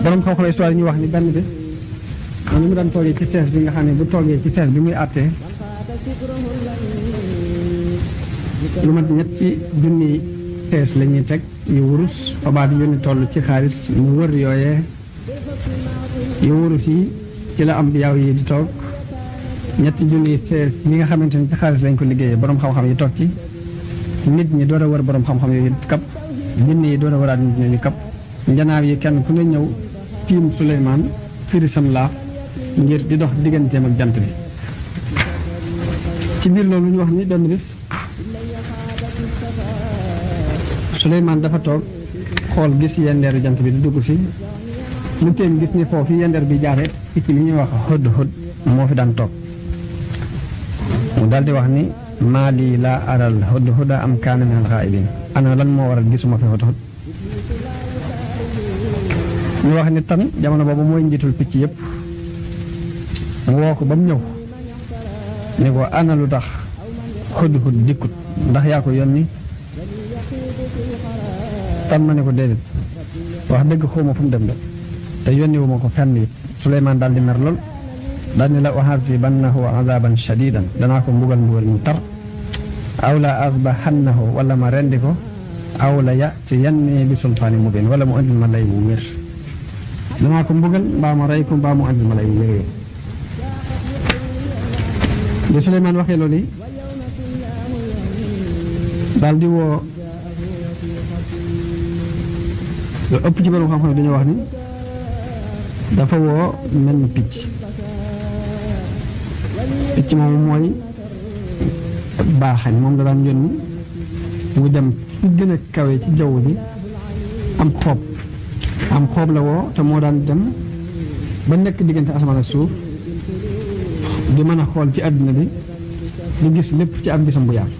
borom xam-xam histoire ñu wax ni benn bés ni mu daan toogee ci sees bi nga xam ne bu toogee ci sees bi muy àttee lu mat ñetti junni sees la ñuy teg yu wurus fabaat yónni toll ci xaalis mu wër yooyee yu wurus yi ci la am yaaw yi di toog ñetti junni sees ñi nga xamante ni ci xaalis lañ ko liggéeyee borom xam-xam yi toog ci nit ñi door a wër borom xam-xam yooyu kap jinne yi door a wëraat nit ñooñu kap njanaaw yi kenn ku ne ñëw tiim Suleymaan firi sam laaf ngir di dox digganteem ak jant bi ci biir loolu ñu wax ni benn bis Suleymaan dafa toog xool gis yendeeru jant bi di dugg si mu téem gis ni foofu yendeer bi jaare picc mi ñuy wax hëdd hëdd moo fi daan toog mu daldi wax ni maa lii laa aral hëdd hëdda am kaana minal xaa'ibiin ana lan moo waral gisuma fi hëdd hëdd ñu wax ni tan jamono boobu mooy njiitul picc yépp mu woo ko ba mu ñëw ni ko ana lu tax hëdd hëdd dikkut ndax yaa ko yónni tan ma ne ko déedéet wax dëgg xawma fu mu dem de te yónniwu ma ko fenn it Suleymaan daal di mer lool daal ni la u'azibannahu azaban shadidan danaa ko mbugal mu tar aw la asbahannahu wala ma rendi ko aw la ya'tiyanni bi sultaani mubin wala mu andil ma lay bu wér danaa ko mbugal mbaa ma rey ko mbaa mu andil ma lay bu wér li Suleymaan waxee loolu yi daal di woo lu ëpp ci borom xam-xam dañoo wax ni dafa woo mel ni picc moomu mooy baaxañ moom da daan yónni mu dem fi gën a kawe ci jaww ji am xoob la woo te moo daan dem ba nekk diggante asamaan ak suuf di mën a xool ci àdduna bi di gis lépp ci ab gisam bu yàlla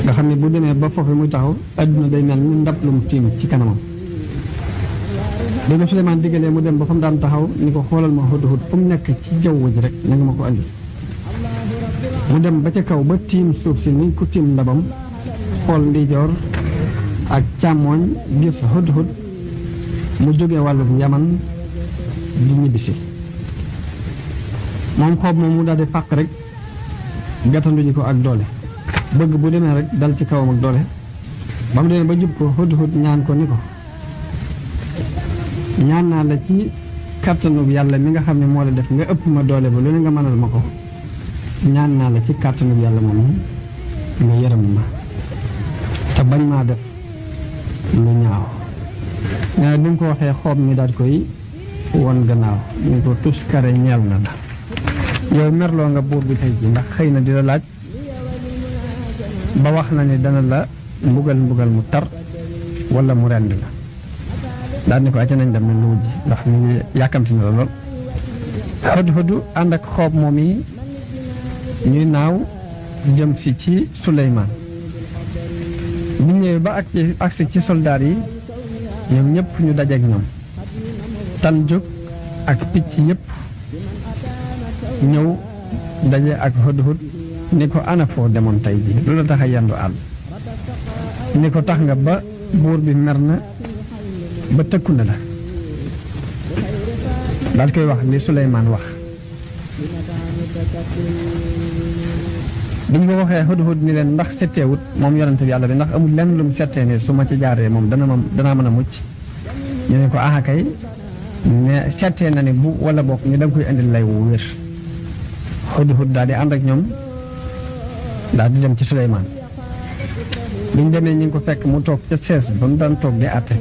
nga xam ne bu demee ba foofu muy taxaw àdduna day mel ni ndab lu mu tiim ci kanamam léegi Suleymaan diggalee mu dem ba fa mu daan taxaw ni ko xoolal ma hudhud fu mu nekk ci jaww ji rek na nga ma ko andi mu dem ba ca kaw ba tiim suuf si ni ku tiim ndabam xool ndijoor ak càmmooñ gis hudhud mu jógee wàllu Yaman di ñibbisi moom xoob moom mu daal di fàq rek gàttandu ji ko ak doole bëgg bu demee rek dal ci kawam ak doole ba mu demee ba jub ko hudhud ñaan ko ni ko ñaan naa la ci kàttanu yàlla mi nga xam ne moo la def nga ëpp ma doole ba lu ne nga mënal ma ko ñaan naa la ci kàttanu yàlla moom nga yërëm ma te bañ maa def lu ñaaw nee bi mu ko waxee xoob mi daal koy won gannaaw ni ko tuskare ñeel na la yow merloo nga buur bi tey ji ndax xëy na di la laaj ba wax na ni dana la mbugal mu tar wala mu rend la daal ni ko acca nañ dem ne lu wujji ndax mi ngi yàkkamti na la lool hudhud ànd ak xoob moom yi ñuy naaw jëm si ci Suleymaan bu ñëwee ba agsi ci soldaar yi ñoom ñëpp ñu dajeek ñoom tan jóg ak picc yëpp ñëw daje ak hudhud ni ko ana foo demoon tey bi lu la tax a yendu àll ni ko tax nga ba buur bi mer na ba tëkku na la daal koy wax li Suleymaan wax biñ ko waxee hudhud ni leen ndax setteewut moom yonente bi yàlla bi ndax amul lenn lu mu settee ne su ma ci jaaree moom danaa mën a mucc ñu ne ko aha kay ne settee na ne bu wala bokk ñu da nga koy indil lay wu wér hudhud daal di ànd ak ñoom daal di dem ci Suleymaan biñ demee ñu ngi ko fekk mu toog ca sees ba mu daan toog di àtte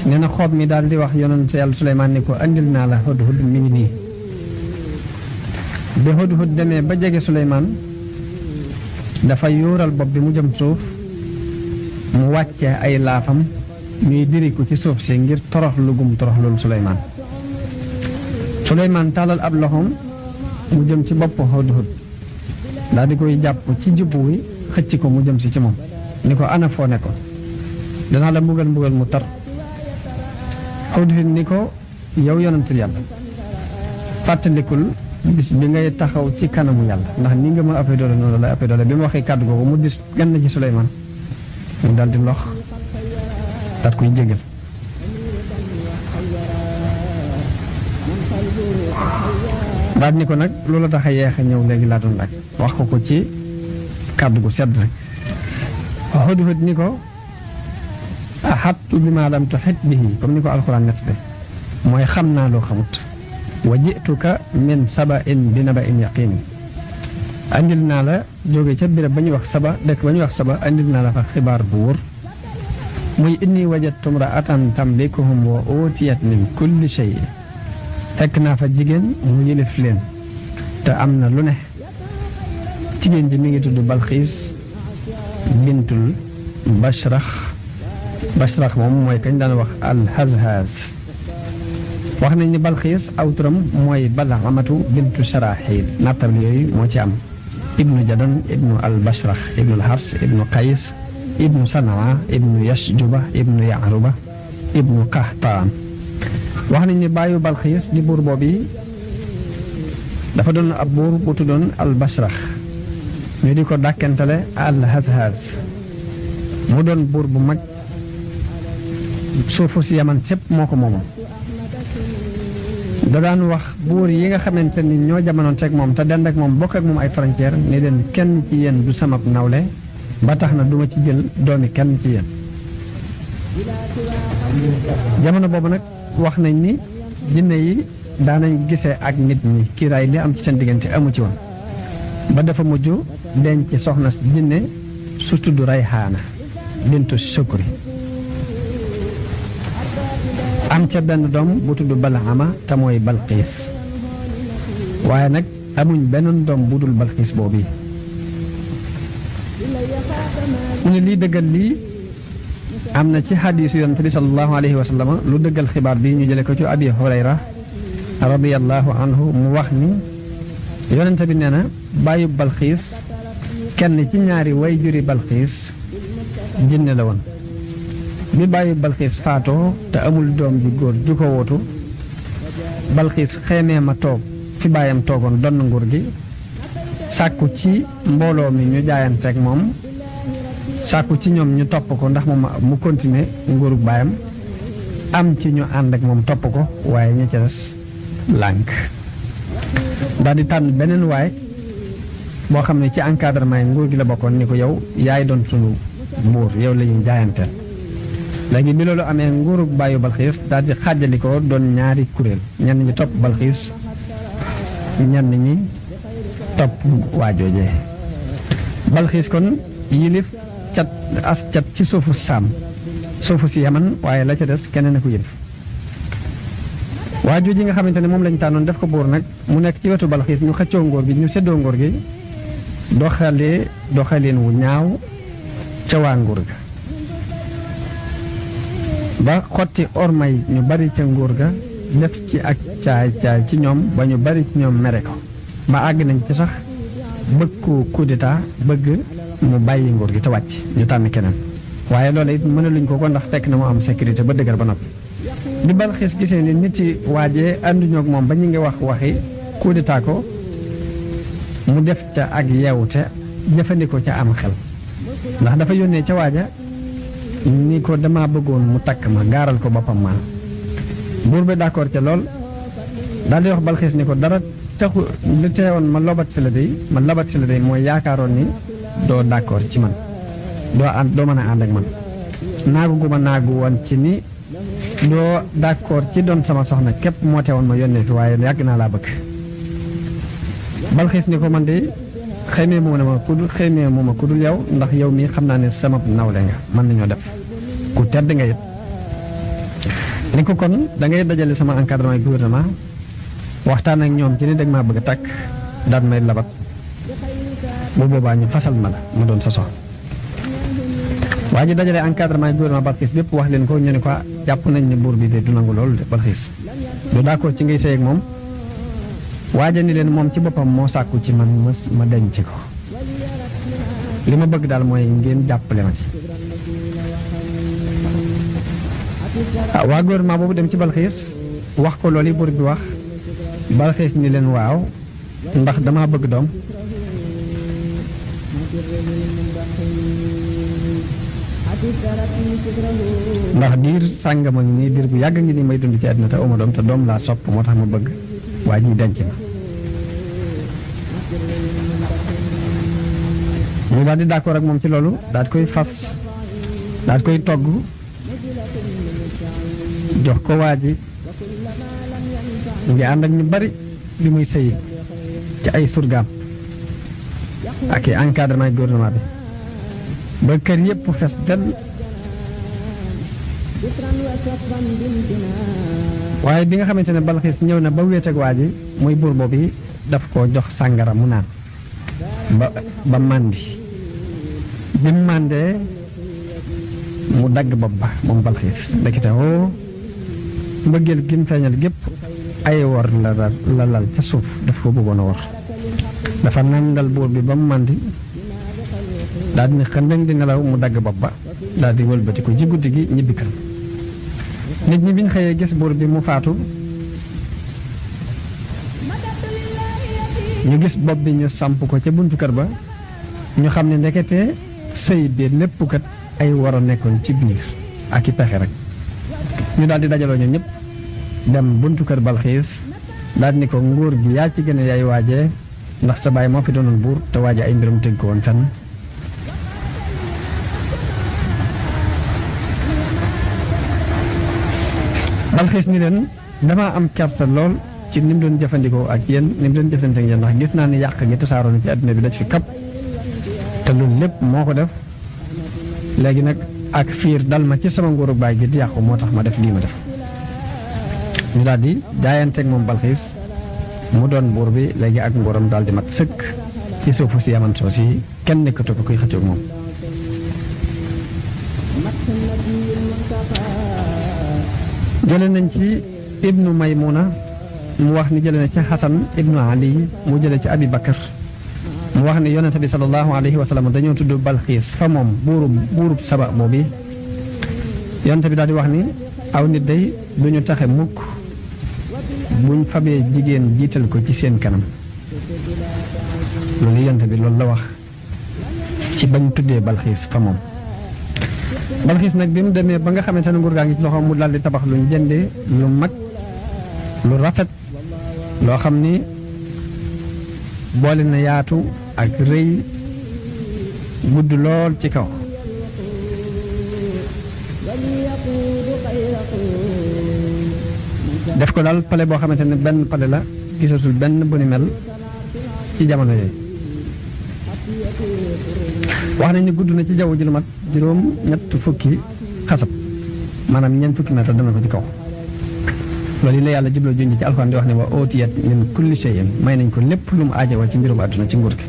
nee na xoob mi daal di wax yonent yàlla Suleymaan ni ko andil naa la hudhud mi ngi nii bi hudhud demee ba jege Suleymaan dafa yóoral bopp bi mu jëm suuf mu wàccee ay laafam ñuy diriku ci suuf si ngir torox lugum torox loolu Suleymaan tàllal ab loxoom mu jëm ci bopp hudhud daal di koy jàpp ci jubbu wi xëcc ko mu jëm si ci moom ni ko ana foo ne ko danaa la mbugal mu tar hudhud ni ko yow yonentul yàlla fàttalikul bis bi ngay taxaw ci kanamu yàlla ndax ni nga ma ëppee doole noonu la ëppee doole bi mu waxee kàddu googu mu dis gann ci Suleymaan mu daal di lox daat koy jégal daal ni ko nag loolu tax a yeex a ñëw léegi laa doon laaj wax ko ci kàddu gu sedd rek Hudhud ni ko ahattu bimaa lam tuhit bihi comme ni ko alxuraan nett de mooy xam naa loo xamut wa jituka min saba'in bi naba'in yaqin andil naa la jóge ca béréb ba ñuy wax saba dëkk ba ñuy wax saba andil naa la fa xibaar bu wóor muy inni wajadtu imra'atan tamlikuhum wa utiyat min kulli shay fekk naa fa jigéen mu yëlif leen te am na lu ne jigéen ji mi ngi tudd Balxiis bintul Bashrax moom mooy kañ daan wax al-Hazhaz wax nañ ni Balxiis aw turam mooy Bal'amatu bintu Sharaxil nattab yooyu moo ci am ibnu Jadan ibnu al-Bashrax ibnu al-Hars ibnu Qays ibnu Sanaa ibnu Yashjuba ibnu Ya'ruba ibnu Qahtaan wax nañ ni bàyyu Balxiis di buur boobu dafa doon ab buur bu tuddoon al-Bashrax ñu di ko dàkkentale al-Hazhaz mu doon buur bu mag suufu si Yaman sépp moo ko moomoon da daan wax buur yi nga xamante ni ñoo jamonoon teg moom te dend ak moom bokk ak moom ay frontière ni leen kenn ci yéen du sama nawle ba tax na duma ci jël doomi kenn ci yéen jamono boobu nag wax nañ ni jinne yi daanañ gisee ak nit ñi kiiraay li am ci seen diggante amu ci woon ba dafa mujj denc soxna jinne su tudd Rayhaana bintu Sukri am ca benn doom bu tudd Bal'ama te mooy Balqiis waaye nag amuñ benn doom bu dul Balqiis boobu mu ne lii dëggal lii am na ci xadiisu yonent bi sallallahu alayhi wa sallam lu dëggal xibaar bi ñu jële ko ci Abi Hurayra radiyallahu anhu mu wax ni yonent bi nee na bàyyu Balqiis kenn ci ñaari way juri Balqiis jinne la woon bi bàyyi Balxiis faatoo te amul doom ji góor ju ko wootu Balxiis xeemee ma toog fi baayam toogoon donn nguur gi sàkku ci mbooloo mi ñu jaayanteeg moom sàkku ci ñoom ñu topp ko ndax moom mu continuer nguurug baayam am ci ñu ànd ak moom topp ko waaye ña ca des lànk daal di tànn beneen waay boo xam ne ci encadrement yi nguur gi la bokkoon ni ko yow yaay doon sunu buur yow la ñuy jaayanteel léegi bi loolu amee nguurug bàyyu Balxiis daal di xàjjalikoo doon ñaari kuréel ñenn ñi topp Balxiis ñenn ñi topp waajoojee Balxiis kon yilif cat ci suufu Saam suufu si Yaman waaye la ca des keneen a ko yilif waajooji nga xamante ne moom lañ tànnoon def ko buur nag mu nekk ci wetu Balxiis ñu xëccoo ngóor gi ñu séddoo ngóor gi doxaleen wu ñaaw ca waa nguur ga ba xotti ormay ñu bari ca nguur ga def ci ak caay ci ñoom ba ñu bari ci ñoom mere ko ba àgg nañ ci sax bëgg ko coup d'état bëgg mu bàyyi nguur gi te wàcc ñu tànn keneen waaye loolu it mënaluñ ko ndax fekk na mu am sécurité ba dëgër ba noppi bi Balxiis gisee ni nit yi waajee ànduñoo ak moom ba ñu ngi waxi coup d'état ko mu def ca ak yeewute jëfandikoo ca am xel ndax dafa yónnee ca waaja ni ko dama bëggoon mu takk ma gaaral ko boppam ma buur bi d'accord ca lool daal di wax Balxiis ni ko dara taxu lu teewoon ma lobat si la day mooy yaakaaroon ni doo d'accord ci man doo mën a ànd ak man naagu gu ma naagu woon ci ni doo d'accord ci doon sama soxna képp moo teewoon ma yónnee fi waaye yàgg naa laa bëgg Balxiis ni ko man de xëymee mu ma ku dul yow ndax yow mii xam naa ne sama nawle nga mën nañoo def ku tedd nga it ni ko kon da ngay dajale sama encadrement gouvernement waxtaan ak ñoom ci ni dag maa bëgg a takk daan may labat bu boobaa ñu fasal ma la ma doon sa soxna waa ji dajale encadrement gouvernement Balxiis bépp wax leen ko ñu ne ko jàpp nañ ne buur bi de du nangu loolu de Balxiis du d'accord ci ngay sëy ak moom waaja ni leen moom ci boppam moo sàkku ci man ma denc ko li ma bëgg daal mooy ngeen jàppale ma ci waa gouvernement boobu dem ci Balxiis wax ko loolu yi buur bi wax Balxiis ni leen waaw ndax dama bëgg doom ndax diir sàngama ngi nii diir bu yàgg ngi nii may dund ci àddina te uma doom te doom laa sopp moo tax ma bëgg waa ji denc ma ñu daal di d'accord ak moom ci loolu daal di koy fas daal di koy togg jox ko waa ji mu ngi ànd ak ñu bari li muy sëyi ci ay surgaam ak i encadrement gouvernement bi ba kër yëpp fes del waaye bi nga xamante ne Balxiis ñëw na ba wéet ak waa ji muy buur boobu daf ko jox sàngara mu naan ba màndi bi mu màndee mu dagg bopp ba moom Balxiis ndekete woo mbëggeel gi mu feeñal gépp ay wor la lal ca suuf daf ko bëggoon a wor dafa nandal buur bi ba mu màndi daal di ne xëndëng di nelaw mu dagg bopp ba daal di wëlbati ko ci guddi gi ñibbi kër nit ñi biñ xëyee gis buur bi mu faatu ñu gis bopp bi ñu samp ko ca buntu kër ba ñu xam ne ndekete sëy bi lépp kat ay war a nekkoon ci biir ak i pexe rek ñu daal di dajaloo ñoom ñëpp dem buntu kër Balxiis daal ni ko nguur gi yaa ci gën a yaay waajee ndax sa baay moo fi doonoon buur te waaje ay mbiram tënk ko woon fenn Balxiis ni leen dama am kersa lool ci ni mu doon jëfandikoo ak yéen ni mu doon jëfandikoo ak yéen ndax gis naa ni yàq gi tasaaroo na ci àdduna bi daj fi kap te loolu lépp moo ko def léegi nag ak fiir dal ma ci sama nguuru baay gi di yàqu moo tax ma def lii ma def ñu daal di jaayanteeg moom Balxiis mu doon buur bi léegi ak nguuram daal di mat sëkk ci suufu si yaman soo si kenn nekkatu ko kuy xëccoog moom jële nañ ci ibnu Maymuna mu wax ni jële na ci Xasan ibnu Ali mu jële ci Abi Bakar mu wax ni yonente bi sallallahu alayhi wa sallam dañoo tudd Balxiis fa moom buurub Saba boobu yonente bi daal di wax ni aw nit day duñu taxe mukk buñ fabee jigéen jiital ko ci seen kanam loolu yonente bi loolu la wax ci bañ tuddee Balxiis fa moom Balxiis nag bi mu demee ba nga xamante ne nguur gaa ngi ci loxoom mu daldi tabax luñ jëndee lu mag lu rafet loo xam ni boole na yaatu ak rëy gudd lool ci kaw def ko daal pale boo xamante ne benn pale la gisatul benn bu ni mel ci jamono yooyu wax nañ ni gudd na ci jaww ji lu mat juróom ñett fukki xasab maanaam ñeent fukki mètre dana ko ci kaw loolu yi la yàlla jubloo junj ci alxuraan di wax ne wa ootiyat min kulli shay'in may nañ ko lépp lu mu aajowoo ci mbirum àdduna ci nguur gi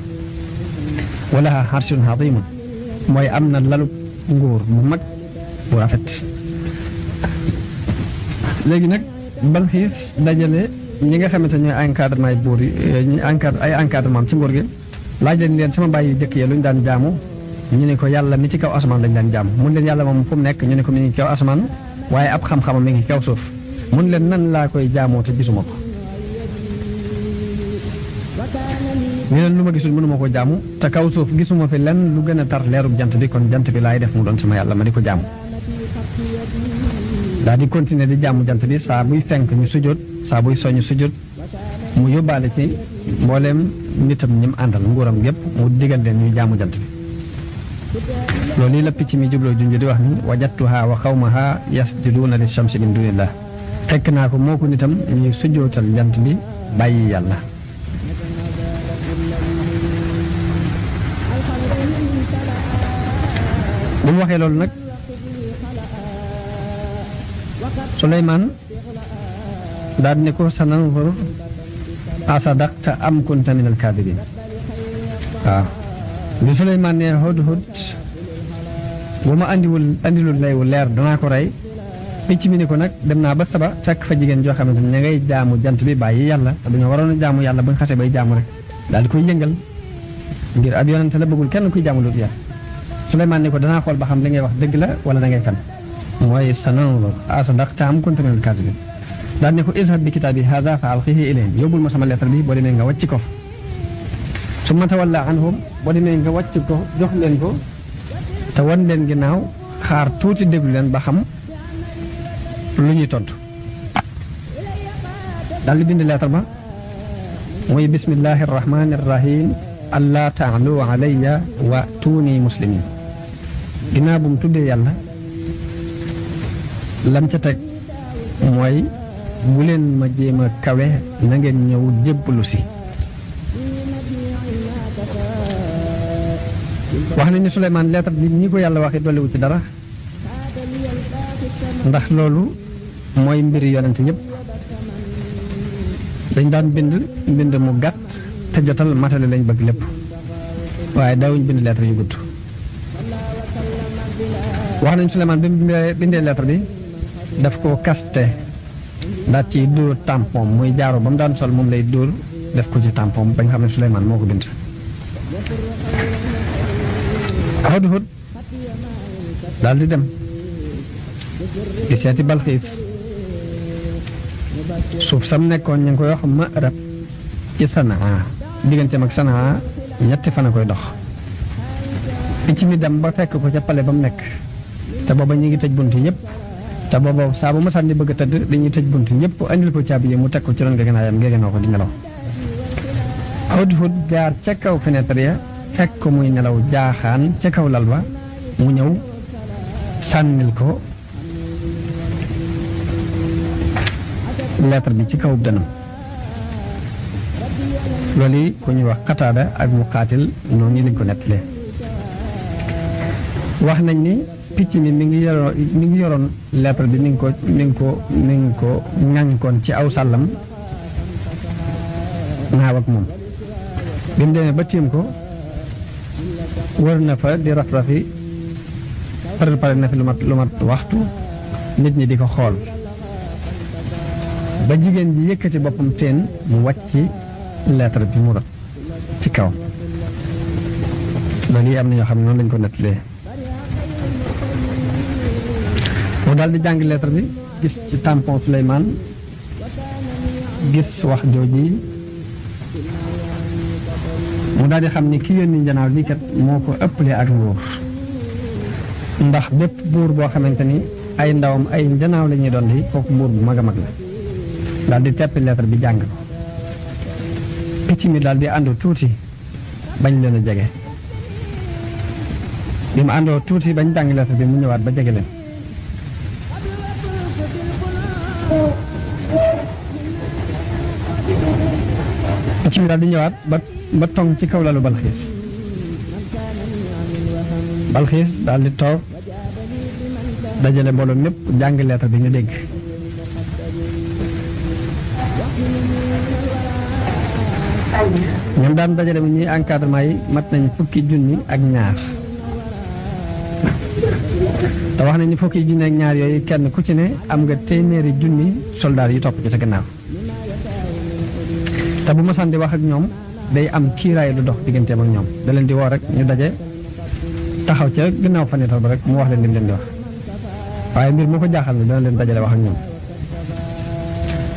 wala arshun azimun mooy am na lalu nguur bu mag bu rafet léegi nag Balxiis dajale ñi nga xamante ñooy encadrement yi buur yi ñi ay encadrement ci nguur gi laaj leen sama bàyyi jëkk ya lu ñu daan jaamu ñu ne ko yàlla mi ci kaw asamaan lañ daan jaamu mun leen yàlla moom fu mu nekk ñu ne ko mi ngi kaw asamaan waaye ab xam-xamam mi ngi kaw suuf mun leen nan laa koy jaamoo te gisuma ko ñu leen lu ma gisul mënuma ko jaamu te kaw suuf gisuma fi lenn lu gën a tar leerub jant bi kon jant bi laay def mu doon sama yàlla ma di ko jaamu daal di continuer di jaamu jant bi saa buy fenk ñu sujjóot saa buy soñu sujjóot mu yóbbaale ci mbooleem nitam ñi mu àndal nguuram yépp mu digal leen ñuy jaamu jant bi loolu yi la picc mi jubloo junj di wax ni wajattuha wa xawmaha yasjuduuna li shamsi min dunillah fekk naa ko moo ko nitam ñuy sujjootal jant bi bàyyi yàlla bi mu waxee loolu nag Suleymaan daal ne ko sananzur asadaqta am kunta min alkaadibin waaw bi Suleymaan ne hudhud bu ma andilul lay wu leer danaa ko rey picc mi ni ko nag dem naa ba Saba fekk fa jigéen joo xamante ne ña ngay jaamu jant bi bàyyi yàlla dañoo waroon a jaamu yàlla buñ xasee bay jaamu rek daal di koy yëngal ngir ab yonente la bëggul kenn kuy jaamu lut yàlla Suleymaan ni ko danaa xool ba xam li ngay wax dëgg la wala da ngay fen mooy sananzur asadaqta am kunta min alkaadibin daal ne ko izhab bi kitaabi haza fa alqihi ilayhim yóbbul ma sama lettre bi boo demee nga wàcc ko summa tawalla anhum boo demee nga wàcc ko jox leen ko te wan leen ginnaaw xaar tuuti déglu leen ba xam lu ñuy tontu daal di bind lettre ba muy bismillahi rahmani rahim allah taalu alayya wa tuuni muslimin ginnaaw bu mu tuddee yàlla lam ca teg mooy bu leen ma jéem a kawe na ngeen ñëw jébbalu si wax nañ ni Suleymaan lettre bi ñi ko yàlla waxee dolliwu ci dara ndax loolu mooy mbiri yonent yëpp dañ daan bind mu gàtt te jotal matale lañ bëgg lépp waaye daawuñ bind lettre yu gudd wax nañ Suleymaan bi mu bindee lettre bi daf ko kaste daal ci dóor tampon muy jaaro ba mu daan sol moom lay dóor def ko ci tampon bañ xam ne Suleymaan moo ko bind Hudhud daal di dem di seeti Balxiis suuf sam nekkoon ñu ngi koy wax Ma'rab ci Sanaa digganteem ak Sanaa ñetti fan a koy dox picc mi dem ba fekk ko ca pale ba mu nekk te booba ñu ngi tëj bunt yëpp te booba saa bu ma sànni bëgg a tëdd dañuy tëj bunt yëpp andil ko caabi yi mu teg ko ci ron gegenaayam gegenoo ko di nelaw Hudhud jaar ca kaw fenêtre ya fekk ko muy nelaw jaaxaan ca kaw lal ba mu ñëw sànnil ko lettre bi ci kaw dënam loolu yi ku ñuy wax Qataada ak Muqaatil noonu lañ ko nettalee wax nañ ni picc mi mi ngi yoroon lettre bi mi ngi ko ŋàñkoon ci aw sàllam naaw ak moom bi mu demee ba tiim ko wër na fa di raf-rafi pare na fi lu mat waxtu nit ñi di ko xool ba jigéen ji yëkkati boppam teen mu wàcc lettre bi mu rot ci kaw loolu yi am na ñoo xam ne noonu lañ ko nettalee mu daal di jàng lettre bi gis ci tampon Suleymaan gis wax jooji mu daal di xam ni ki yónni njanaaw lii kat moo ko ëppalee ak nguur ndax bépp buur boo xamante ni ay ndawam ay njanaaw la ñuy doon di kooku buur bu mag a mag la daal di teppi lettre bi jàng ko picc mi daal di àndu tuuti bañ leen a jege bi mu àndoo tuuti bañ jàng lettre bi mu ñëwaat ba jege leen picc mi daal di ñëwaat ba tong ci kaw lalu Balxiis daal di toog dajale mbooloo mépp jàng lettre bi ñu dégg ñoom daan dajale bi ñuy encadrement yi mat nañ fukki junni ak ñaar te wax nañ ni fukki junni ak ñaar yooyu kenn ku ci ne am nga téeméeri junni soldaar yi topp ci sa gannaaw te bu ma sànni wax ak ñoom day am kiiraay lu dox digganteem ak ñoom da leen di woo rek ñu daje taxaw ca gannaaw fenêtre ba rek mu wax leen li mu leen di wax waaye mbir mu ko jaaxal ne dana leen dajale wax ak ñoom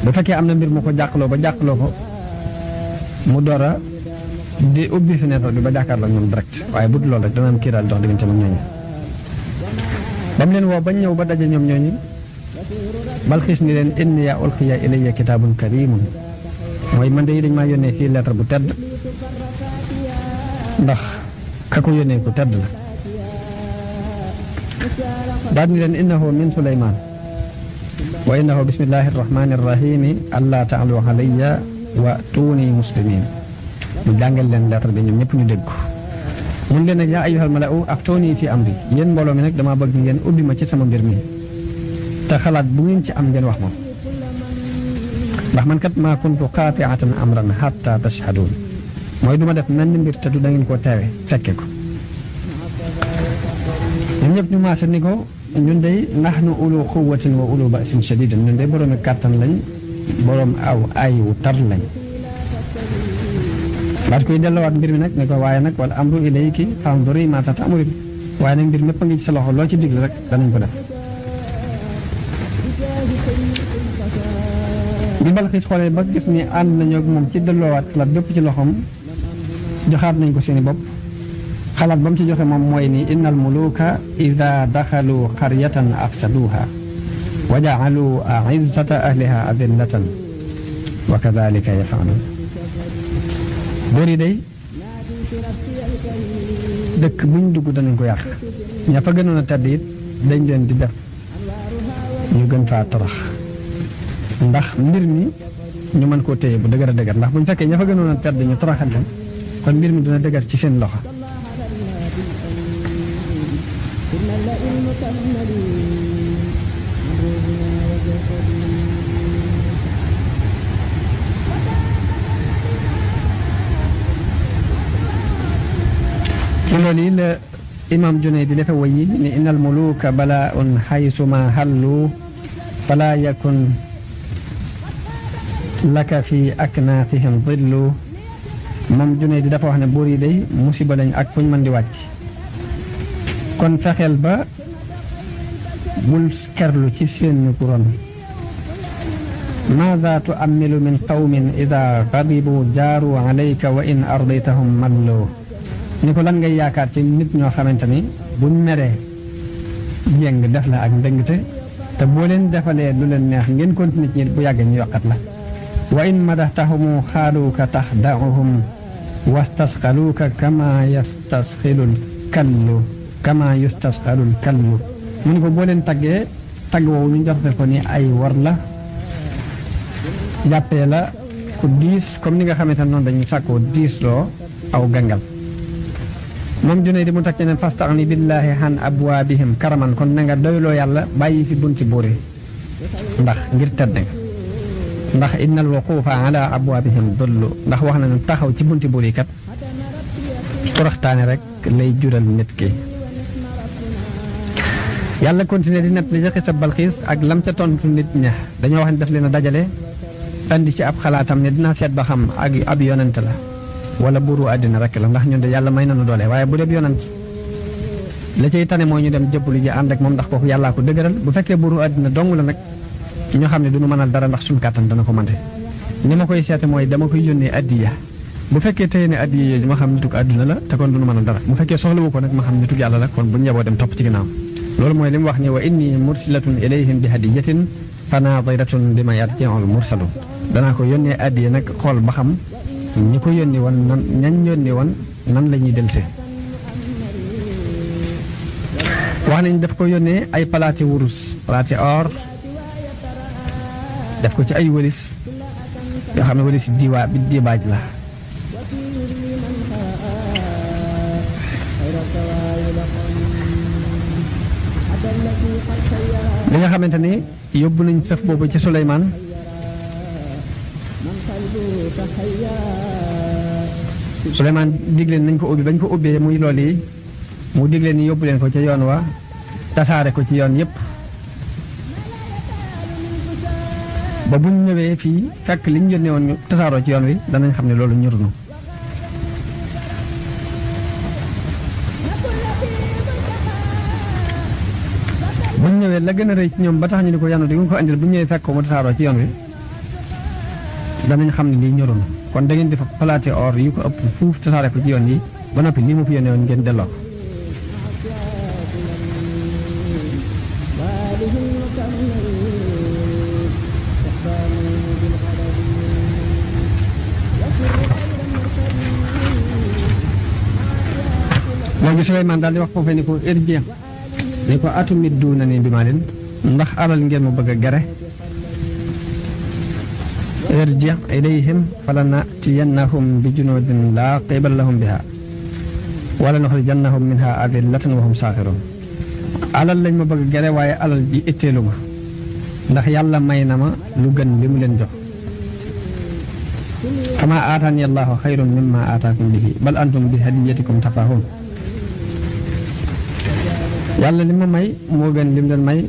bu fekkee am na mbir mu ko jàqloo ba jàqloo ko mu door a di ubbi fenêtre bi ba jàkkaarloo ñoom direct waaye bu dul loolu rek dana am kiiraay lu dox digganteem ak ñooñu ba mu leen woo ba ñëw ba daje ñoom ñooñu Balxiis ni leen inni yaa ulqiya ilayya kitaabun kariimun mooy man de dañ maa yónnee fii lettre bu tedd ndax ka ko yónnee ku tedd la daal ni leen innahu min Suleymaan wa innahu bismillahi rahmani rahimi allah taalu alayya wa tuuni muslimin mu jàngal leen lettre bi ñoom ñëpp ñu dégg ko mun leen nag yaa ayyuhal mala'u aftooni fi amri yéen mbooloo mi nag dama bëgg ngeen ubbi ma ci sama mbir mi te xalaat bu ngeen ci am ngeen wax moom ndax man kat maa kuntu qaati'atan amran hatta tashhadun mooy du ma def mel ni mbir te du da ngeen koo teewe fekke ko ñun ñëpp ñu maase ni ko ñun day nahnu ulu quwwatin wa ulu ba'sin shadidin ñun day boroomi kàttan lañ boroom aw ay wu tar lañ baat koy delluwaat mbir mi nag ne ko waaye nag wal amru ilayki fanzuri ma ta'murin waaye nag mbir mépp a ngi ci sa loxo loo ci digle rek danañ ko def bi Balxiis xoolee ba gis ni ànd nañoo ak moom ci delloowaat xalaat bépp ci loxoom joxaat nañ ko seeni bopp xalaat ba mu ci joxe moom mooy ni innal muluka ida daxalu qaryatan afsaduha wa jaalu aizzata ahliha adillatan wa kadalika yafalun buur yi day dëkk buñ dugg danañ ko yàq ña fa gënoon a tedd it dañ leen di def ñu gën faa torox ndax mbir mi ñu mën koo téye bu dëgër a dëgër ndax buñ fekkee ña fa gënoon a tedd ñu toroxal leen kon mbir mi dina dëgër ci seen loxo ci loolu yi la imam Junayd di defe woy yi ni innal muluka bala'un haysuma hallu fala yakun laka fi aknaafihim dillu moom Junayd di dafa wax ne buur yi day musiba lañ ak fuñ mën di wàcc kon fexeel ba bul kerlu ci seen ron maada tu'ammilu min qawmin ida gadibu jaaru alayka wa in ardaytahum mallu ni ko lan ngay yaakaar ci nit ñoo xamante ni buñ meree jéng def la ak ndëngte te boo leen defalee lu leen neex ngeen continuer ci bu yàggee ñu yokkat la wa in madaxtahumu xaaluuka taxda'uhum wastasxaluuka kama yustasxalul kallu mu ni ko boo leen taggee tagg woowu ñu joxe ko ni ay war la jàppee la ku diis comme ni nga xamante ne noonu dañu sàkkoo diis loo aw gangal moom Junayd di mu takk ne fastaxni billahi han abwaabihim karaman kon na nga doyloo yàlla bàyyi fi bunti buur yi ndax ngir tedd nga ndax innal wuquufa ala abwaabihim dullu ndax wax na ne taxaw ci bunti buur yi kat toroxtaane rek lay jural nit ki yàlla continué di nett li ca xisa Balxiis ak lam ca tontu nit ña dañoo wax ne daf leen a dajale andi ci ab xalaatam ne dinaa seet ba xam ak ab yonent la wala buuru àddina rek la ndax ñun de yàlla may nañu doole waaye bu dee yonent la cay tane mooy ñu dem jëbbalu ji ànd ak moom ndax kooku yàllaa ko dëgëral bu fekkee buuru àddina dong la nag ñoo xam ne duñu mënal dara ndax suñu kàttan dana ko mante ni ma koy seete mooy dama koy yónnee addiya bu fekkee tey ne addiya yooyu ma xam nituk àdduna la te kon duñu mënal dara bu fekkee soxlawu ko nag ma xam nituk yàlla la kon bu njaboo dem topp ci ginnaaw loolu mooy li mu wax ni wa inni mursilatun ilayhim bi hadiyatin fanadiratun bima yarji'ul mursalun danaa ko yónnee addiya nag xool ba xam ñi ko yónni woon nan ñañ yónni woon nan la ñuy delse wax nañ daf ko yónnee ay palaati wurus palaati or def ko ci ay wëlis yoo xam ne wëlis bi dibaaj la li nga xamante ni yóbbu nañ sëf boobu ci Suleymaan Suleymaan digleen nañ ko ubbi bañ ko ubbee muy lool yi mu digleen ni yóbbu leen ko ca yoon wa tasaare ko ci yoon yépp ba buñ ñëwee fii fekk liñ yónnee woon ñu tasaaroo ci yoon wi danañ xam ne loolu ñurunu buñ ñëwee la gën a rëy ci ñoom ba tax ñu ni ko yanu di nga ko andil bu ñëwee fekk ko mu tasaaroo ci yoon wi danañ xam ne lii ñorunu kon da ngeen di fa palaate or yu ko ëpp fuuf tasaare ko ci yoon yi ba noppi lii mu fi yónnee woon ngeen delloo léegi Suleymaan daal di wax foofee ni ko irji ni ko atumidduuna ni bi maa leen ndax alal ngeen mu bëgg a gere irji ilayhim falanatiyannahum bi junudin laa qibala lahum biha wala nuxrijannahum minha adillatan wa hum saaxiroon alal lañ ma bëgg a gere waaye alal ji itteelu ma ndax yàlla may na ma lu gën li mu leen jox kama aataani allahu xayrun mimma aataakum bihi bal antum bi hadiyatikum tafaahuun yàlla li ma may moo gën lim leen may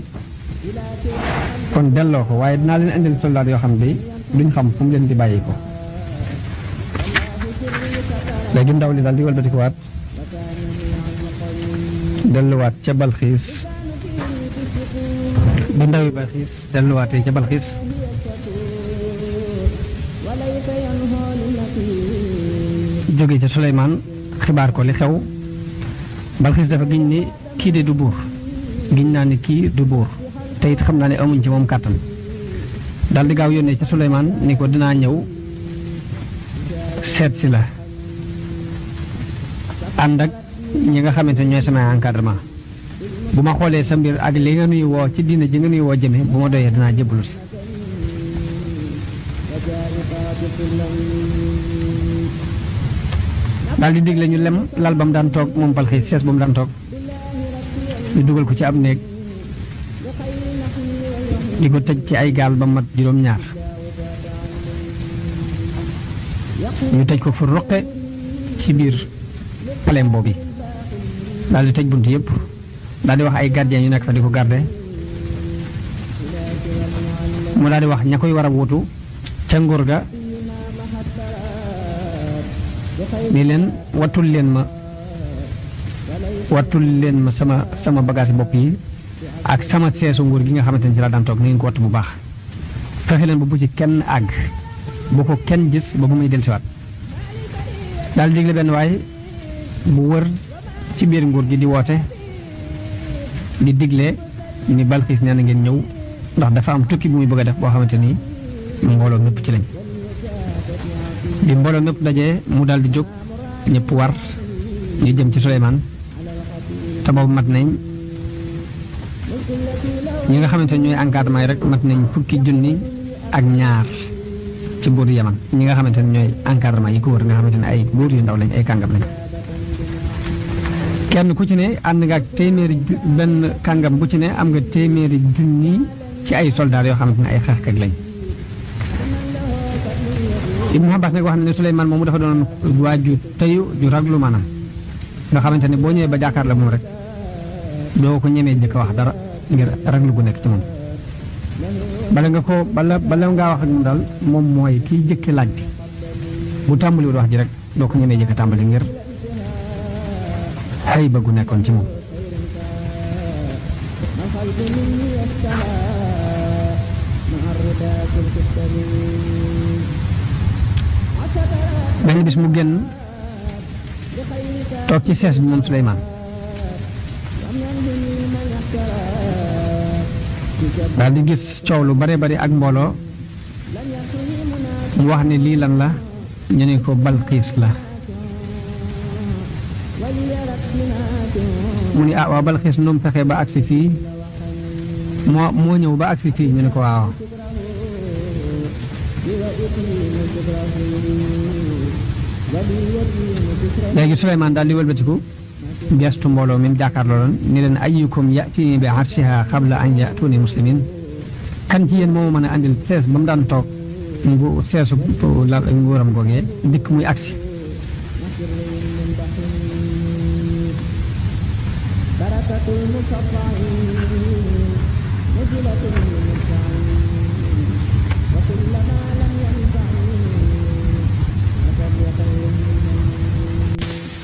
kon delloo ko waaye dinaa leen indil soldaat yoo xam ne duñ xam fu mu leen di bàyyi ko léegi ndaw li daal di walbatikuwaat delluwaat ca Balxiis bi ndawi Balxiis delluwaatee ca Balxiis jóge ca Suleymaan xibaar ko li xew Balxiis dafa giñ ni kii de du buur giñ naa ni kii du buur te it xam naa ne amuñ ci moom kàttan daal di gaaw yónnee ci Suleymaan ni ko dinaa ñëw seet si la ànd ak ñi nga xamante ne ñooy samay encadrement bu ma xoolee sa mbir ak li nga nuy woo ci diine ji nga nuy woo jëme bu ma doyee dinaa jébbalu si daal di digle ñu lem lal ba mu daan toog moom Balxiis sees ba mu daan toog ñu dugal ko ci ab néeg di ko tëj ci ay gaal ba mat juróom-ñaar ñu tëj ko fu roqe ci biir palem boobu daal di tëj bunt yëpp daal di wax ay gardien yu nekk fa di ko garde mu daal di wax ña koy war a wutu ca nguur ga ni leen wattul leen ma sama bagage bopp yi ak sama seesu nguur gi nga xamante ni ci la daan toog ni ngeen ko wattu bu baax fexe leen ba bu ci kenn àgg bu ko kenn gis ba bu muy dellusiwaat daal digle benn waay bu wër ci biir nguur gi di woote di digle ni Balxiis nee na ngeen ñëw ndax dafa am tukki bu muy bëgg a def boo xamante ni mbooloo mépp ci lañ bi mbooloo mépp dajee mu daal di jóg ñëpp war ñu jëm ci Suleymaan te boobu mat nañ ñi nga xamante ne ñooy encadrement yi rek mat nañ 2,000 ci buur Yaman ñi nga xamante ne ñooy encadrement yi ko wër nga xamante ne ay buur yu ndaw lañ ay kàngam lañ kenn ku ci ne ànd nga ak benn kàngam bu ci ne am nga téeméeri junni ci ay soldats yoo xamante ne ay xeexkat lañ Ibnu Abbas nag wax na ne Suleymaan moomu dafa doon waaju teyu ju raglu maanaam nga xamante ne boo ñëwee ba jàkkaar la moom rek doo ko ñemee jëkk wax dara ngir raglu gu nekk ci moom bala ngaa wax ak moom daal moom mooy kiy jëkke laaj bi bu tàmbaliwul wax ji rek doo ko ñemee jëkk tàmbali ngir xëy ba gu nekkoon ci moom benn bis mu génn toog ci sees bi moom Suleymaan daal di gis coow lu bare bari ak mbooloo mu wax ne lii lan la ñu ne ko Balxiis la mu ni waaw Balxiis nu mu fexe ba agsi fii moo ñëw ba agsi fii ñu ne ko waaw léegi Suleymaan daal di wëlbatiku gestu mbooloo mi jàkkaarloo doon ni leen ayyukum ya'tini bi arshiha qabla an ya'tuni muslimin kan ci yéen moo mën a andil sees ba mu daan toog seesu la nguuram googee dikk muy agsi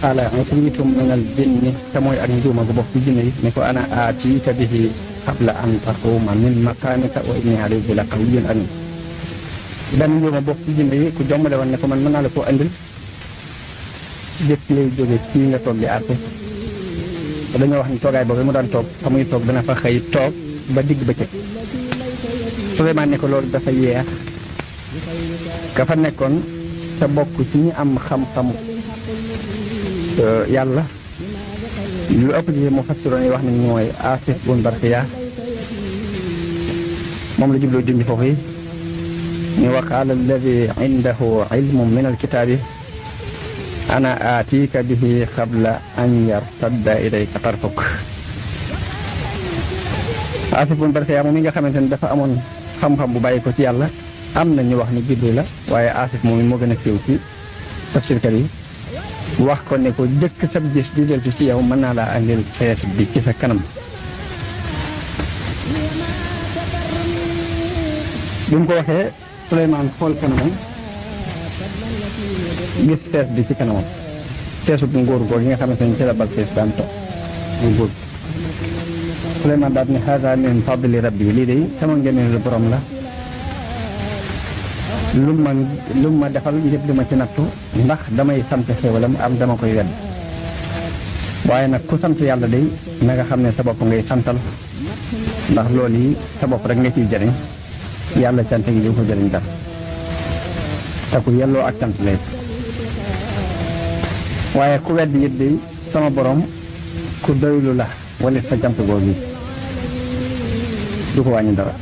qaala ifriitun minal jinni te mooy ak njuuma gu bokk ci jinne yi ne ko ana aatiika bihi qabla an taquuma min maqaamika wa inni alayhi la qawiyyun amiin benn njuuma bokk ci jinne yi ku jommale woon ne ko man mën naa la koo andil jëkk lay jóge fii nga toog di àtte dañoo wax ni toogaay boobu mu daan toog fa muy toog dana fa xëy toog ba digg bëccëg Suleymaan ne ko loolu dafa yeex ka fa nekkoon te bokk ci ñi am xam-xamu yàlla lu ëpp ci mufassiroon yi wax nañ mooy Aasif bun Barxiya moom la jubloo junj foofu yi ñu wa qaala alladi indahu ilmun min alkitaabi ana aatiika bihi qabla an yartadda ilayka tarfuk Aasif bun Barxiya moom mi nga xamante ne dafa amoon xam-xam bu bàyyi ko ci yàlla am na ñu wax ni Jibril la waaye Aasif moom moo gën a siiw ci tafsirkat yi wax ko ne ko jëkk sab gis di del ci yow mën naa laa andil sees bi ci sa kanam bi mu ko waxee Suleymaan xool kanamam gis sees bi ci kanamam seesu bu nguur googu yi nga xamante ne ci la Balxiis daan toog mu nguur Suleymaan daal ne haada min fadli rabbi lii de sama ngëneelu borom la lu ma defal yëpp di ma ci nattu ndax damay sant xéewalam am dama koy wedd waaye nag ku sant yàlla day na nga xam ne sa bopp ngay santal ndax loolu yi sa bopp rek nga ciy jëriñ yàlla cant gi ko jëriñ dara te ku yelloo ak cant lay waaye ku weddi it day sama borom ku doylu la wala sa cant googu yi du ko wàññi dara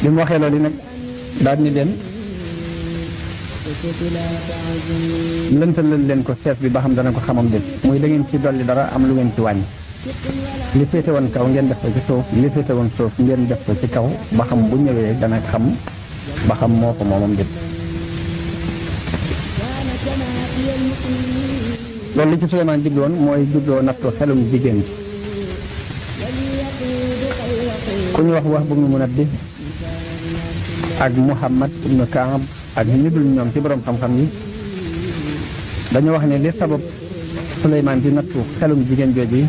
bi mu waxee loolu nag daal ni leen lëntalal leen ko sees bi ba xam dana ko xamam dén muy da ngeen ci dolli dara am lu ngeen ci wàññi li féete woon kaw ngeen def ko ci suuf li féete woon suuf ngeen def ko ci kaw ba xam bu ñëwee dana xam ba xam moo ko moomam dén loolu li ci Suleymaan jubloon mooy jubloo nattu xelum jigéen ji ku ñu wax Wahb ibnu Munabbih ak Muhammad ibnu Kaab ak ñu dul ñoom ci borom xam-xam yi dañu wax ne li sabab Suleymaan di nattu xelum jigéen jooju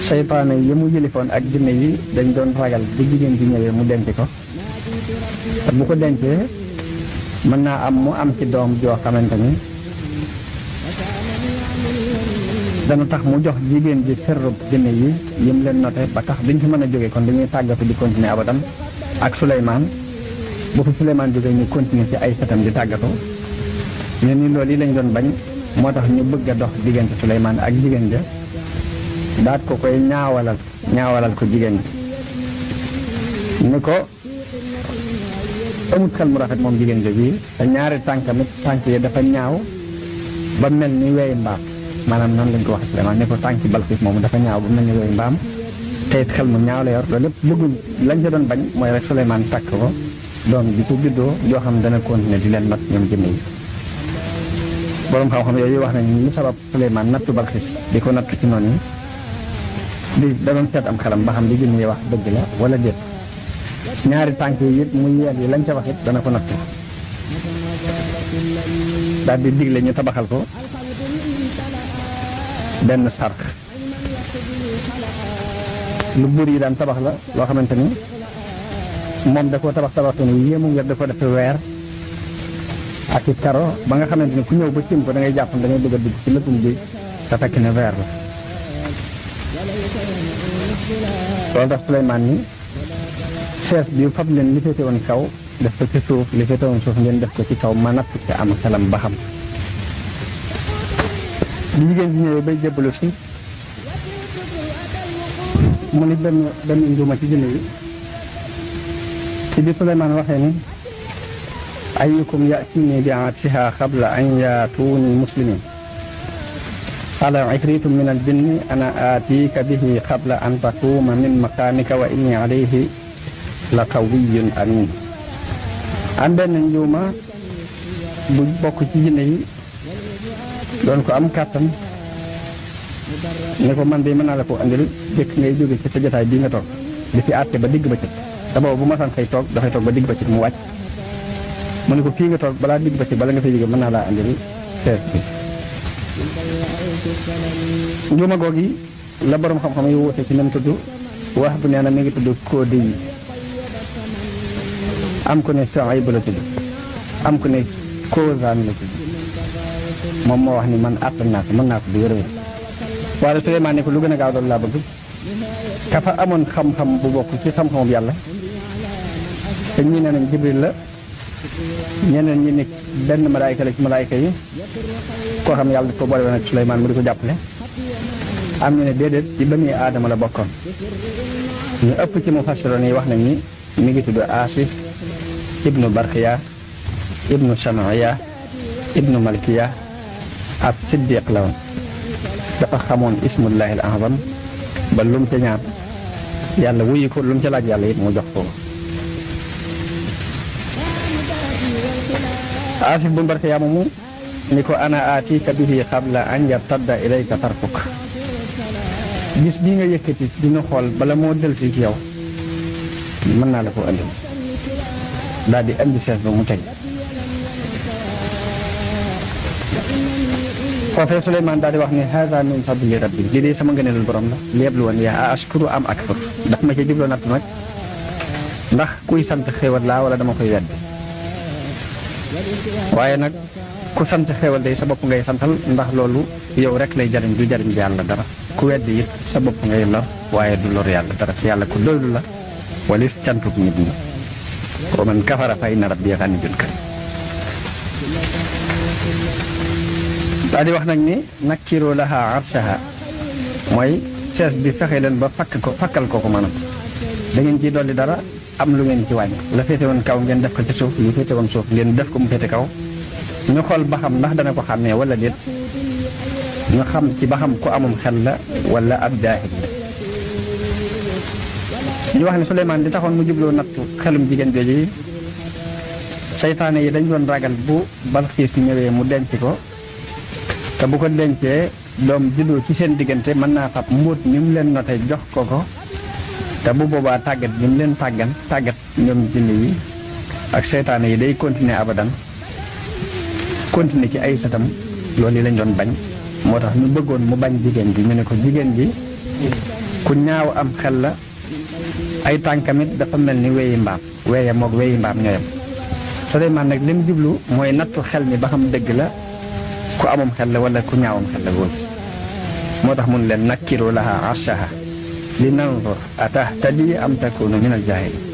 seytaane yi mu yilifoon ak jinne yi dañ doon ragal bi jigéen ji ñëwee mu denc ko te bu ko dencee mën naa am mu am ci doom joo xamante ni dana tax mu jox jigéen ji sërrub jinne yi yim leen noté ba tax duñ fi mën a jógee kon dañuy tàggatu di continuer abadan ak Suleymaan bu fi Suleymaan jógee ñu continuer ci ay setam di tàggatu ñu ni loolu yi lañ doon bañ moo tax ñu bëgg a dox diggante Suleymaan ak jigéen ja daat ko koy ñaawalal ko jigéen ji ni ko amut xel mu rafet moom jigéen jooju te ñaari tànkamit tànk yi dafa ñaaw ba mel ni weyi mbaam maanaam noonu lañ ko waxee Suleymaan ne ko tànki Balqiis moomu dafa ñaaw ba mel ni weyi mbaam te it xel mu ñaaw la yor loolu lépp bëggul lañ ca doon bañ mooy rek Suleymaan takk ko doom bi su juddoo joo xam dana continuer di leen not ñoom jinne yi boroom xam-xam yooyu wax nañ li sabab Suleymaan nattu Balqiis di ko nattu ci noonu di da doon seet am xelam ba xam li jinne yi wax dëgg la wala déet ñaari tànk yi it muy yeel yi lañ ca wax it dana ko nattu daal di digle ñu tabaxal ko benn sarx lu buur yi daan tabax la loo xamante ni moom da koo tabax ni yéemu ngir da ko def weer ak it karo ba nga xamante ni ku ñëw ba cim ko da ngay jàpp da ngay bëgg a dugg ci lëppum bi te fekk ne weer la loolu tax Suleymaan ni sees bi fab leen li féete woon kaw def ko ci suuf li féete woon suuf ngeen def ko ci kaw ma natt ci am xelam ba xam bi jigéen ji ñëwee bay jébbalu si mu ni benn njuuma ci jinne yi ci bi Suleymaan waxee ni ayyukum ya'tini bi aatiha qabla an yaatuuni muslimin qaala ifriitun min al-jinni ana aatiika bihi qabla an taquuma min maqaamika wa inni alayhi la qawiyyun amiin am benn njuuma bu bokk ci jinne yi doon ko am kàttan ne ko man de mën naa la ko andil jëkk ngay jóge ci sa jotaay bii nga toog di fi àtte ba digg ba cëg te boobu bu ma san xëy toog dafay toog ba digg ba cëg mu wàcc mu ne ko fii nga toog balaa digg ba cëg bala nga fay jóge mën naa laa andil sees bi njuuma goog yi la borom xam-xam yi woote ci nam tudd wax bu nee na mi ngi tudd Koodi yi am ko ne Suayb la tudd am ko ne Koozaan la tudd moom moo wax ni man àttan naa ko mën naa ko bu wér-wér waaye Suleymaan ne ko lu gën a gaaw doon laa bëgg ka fa amoon xam-xam bu bokk ci xam-xamam yàlla te ñii ne nañ Jibril la ñeneen ñi nekk benn malaayka la ci malaayka yi koo xam yàlla daf ko boole woon ak Suleymaan mu di ko jàppale am ñu ne déedéet ci bani aadama la bokkoon ñu ëpp ci mufassiroon yi wax nañ ni mi ngi tudd Asif ibnu Barxiya ibnu Samaiya ibnu Malkiya ab siddiq la woon dafa xamoon ismullahi al azam ba lu mu ca ñaan yàlla wuyu ko lu mu ca laaj yàlla it mu jox ko Asif bu Barxiya moomu ni ko ana aatika bihi qabla an yartadda ilayka tarfuk gis bii nga yëkkati dina xool bala moo delsi ci yow mën naa la ko andi daal di andi sees ba mu teg foofee Suleymaan daal di wax ne haada min fadli rabbi lii de sama ngëneelul borom la léeb lu woon yaa ashkuru am akfur ndax ma ci jubloo natt nag ndax kuy sant xéewal laa wala dama koy wedd waaye nag ku sant xéewal day sa bopp ngay santal ndax loolu yow rek lay jariñ du jariñ yàlla dara ku weddi it sa bopp ngay lor waaye du lor yàlla dara ci yàlla ku doylu la walis cantuk nit ñi wa man kafara fa inna rabbi ganiyyun karim daa di wax nag ni nakkiru laha arshaha mooy sees bi fexe leen ba fakkal ko maanaam da ngeen ciy dolli dara am lu ngeen ci wàññi la féete woon kaw ngeen def ko ci suuf lu féete woon suuf ngeen def ko mu féete kaw ñu xool ba xam ndax dana ko xàmmee wala déet ñu xam ci ba xam ku amum xel la wala ab jaahil la ñu wax ne Suleymaan di taxoon mu jubloo nattu xelum jigéen jooju seytaane yi dañ doon ragal bu Balxiis ñëwee mu denc ko te bu ko dencee doom juddoo ci seen diggante mën naa fab mbóot mi mu leen noté jox ko te bu boobaa tàggat bi mu leen tàggat ñoom jinne yi ak seytaane yi day continuer abadan continuer ci ay satam loolu yi lañ doon bañ moo tax ñu bëggoon mu bañ jigéen bi ñu ne ko jigéen bi ku ñaaw am xel la ay tànkamit dafa mel ni weyi mbaam weeye moog weyi mbaam ñooyam Suleymaan nag li mu jublu mooy nattu xel mi ba xam dëgg la ku amum xel la wala ku ñaawam xel la woon moo tax mun leen nakkiru laha arshaha li nanzur atahtadi am takunu min al jaahiliin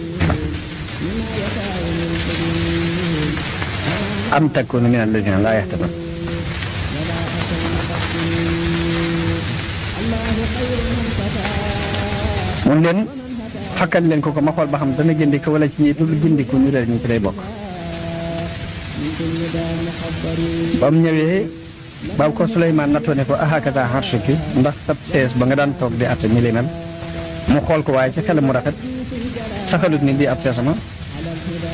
am takunu min alladina laa yahtadun mun leen fakkal leen ko ma xool ba xam dana gindiku wala ci ñi dul gindiku ñu leen ñu ci lay bokk ba mu ñëwee ba ko Suleymaan nattoo ne ko ahakata arshuki ndax sab sees ba nga daan toog di atte mi li mel mu xool ko waaye ci xelam mu rafet saxalut ni di ab seesama